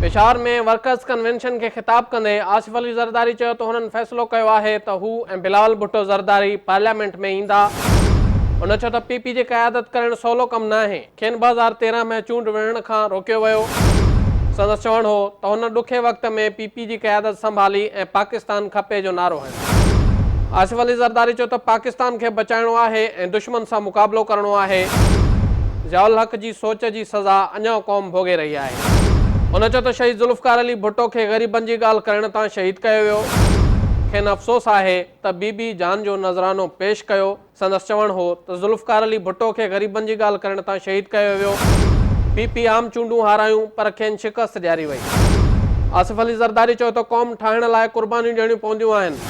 Peshawar ۾ workers convention کي خطاب ڪندي آصف علي زرداري چيو ته هنن فيصلو ڪيو آهي ته هو ۽ بلاول ڀٽو زرداري پارليامينٽ ۾ ايندا. هن چيو ته پي پي جي قيادت ڪرڻ سولو ڪم ناهي، کين 2013 ۾ چونڊ وڙهڻ کان روڪيو ويو. سندس چوڻ هو ته هن ڏکي وقت ۾ پي پي جي قيادت سنڀالي ۽ پاڪستان کپي جو نعرو هنيو. آصف علي زرداري چيو ته پاڪستان کي بچائڻو آهي ۽ دشمن سان مقابلو ڪرڻو آهي، ضياء الحق جي سوچ جي سزا اڃا قوم ڀوڳي رهي آهي. هن چيو ته شهيد ذوالفقار علي ڀٽو کي غريبن جي ڳالهه ڪرڻ تان شهيد ڪيو ويو، کين افسوس آهي ته بي بي جان جو نذرانو پيش ڪيو، سندس چوڻ هو ته ذوالفقار علي ڀٽو کي غريبن جي ڳالهه ڪرڻ تان شهيد ڪيو ويو، پي پي عام چونڊون هارايون پر کين شڪست ڏياري وئي. آصف علي زرداري چيو ته قوم ٺاهڻ لاء قربانيون ڏيڻيون پونديون آهن.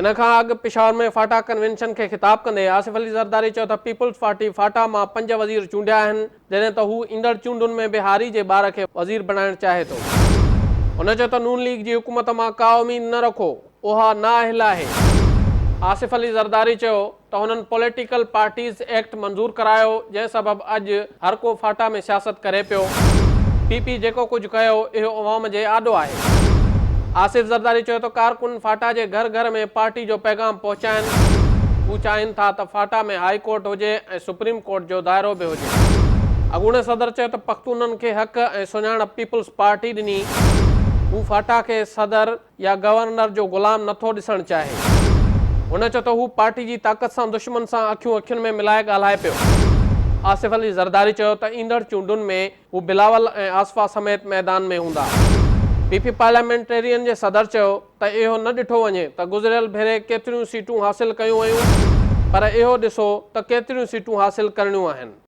ان کان اڳ پشاور ۾ فاٽا ڪنوينشن کي خطاب ڪندي آصف علي زرداري چيو ته پيپلز پارٽي فاٽا مان پنج وزير چونڊيا آهن، جڏهن ته هو ايندڙ چونڊن ۾ به هاري جي ٻار کي وزير بڻائڻ چاهي ٿو. هن چيو ته نون ليگ جي حڪومت مان ڪا اميد نه رکو، اها نااهل آهي. آصف علي زرداري چيو ته هنن پوليٽيڪل پارٽيز ايڪٽ منظور ڪرايو جنهن سبب اڄ هر ڪو فاٽا ۾ سياست ڪري پيو، پي پي جيڪو ڪجهه ڪيو اهو عوام جي آڏو آهي. آصف زرداري چيو ته ڪارڪن فاٽا جي گهر گهر ۾ پارٽي جو پيغام پهچائن، هو چاهين ٿا ته فاٽا ۾ هائي ڪورٽ هجي ۽ سپريم ڪورٽ جو دائرو به هجي. اڳوڻي صدر چيو ته پختونن کي حق ۽ سڃاڻپ پيپلز پارٽي ڏني، هو فاٽا کي صدر يا گورنر جو غلام نه ٿو ڏسڻ چاهي. هن چيو ته هو پارٽي جي طاقت سان دشمن سان اکيون اکين ۾ ملائي ڳالهائي پيو. آصف علي زرداري چيو ته ايندڙ چونڊن ۾ هو بلاول ۽ آصفه سميت ميدان ۾ هوندا. پي پي پارليامينٽيرين جي صدر چيو ته اهو نه ڏٺو وڃي ته گذريل ڀيري ڪيتريون سيٽون حاصل ڪيون ويون پر اهو ڏسو ته ڪيتريون سيٽون حاصل ڪرڻيون آهن.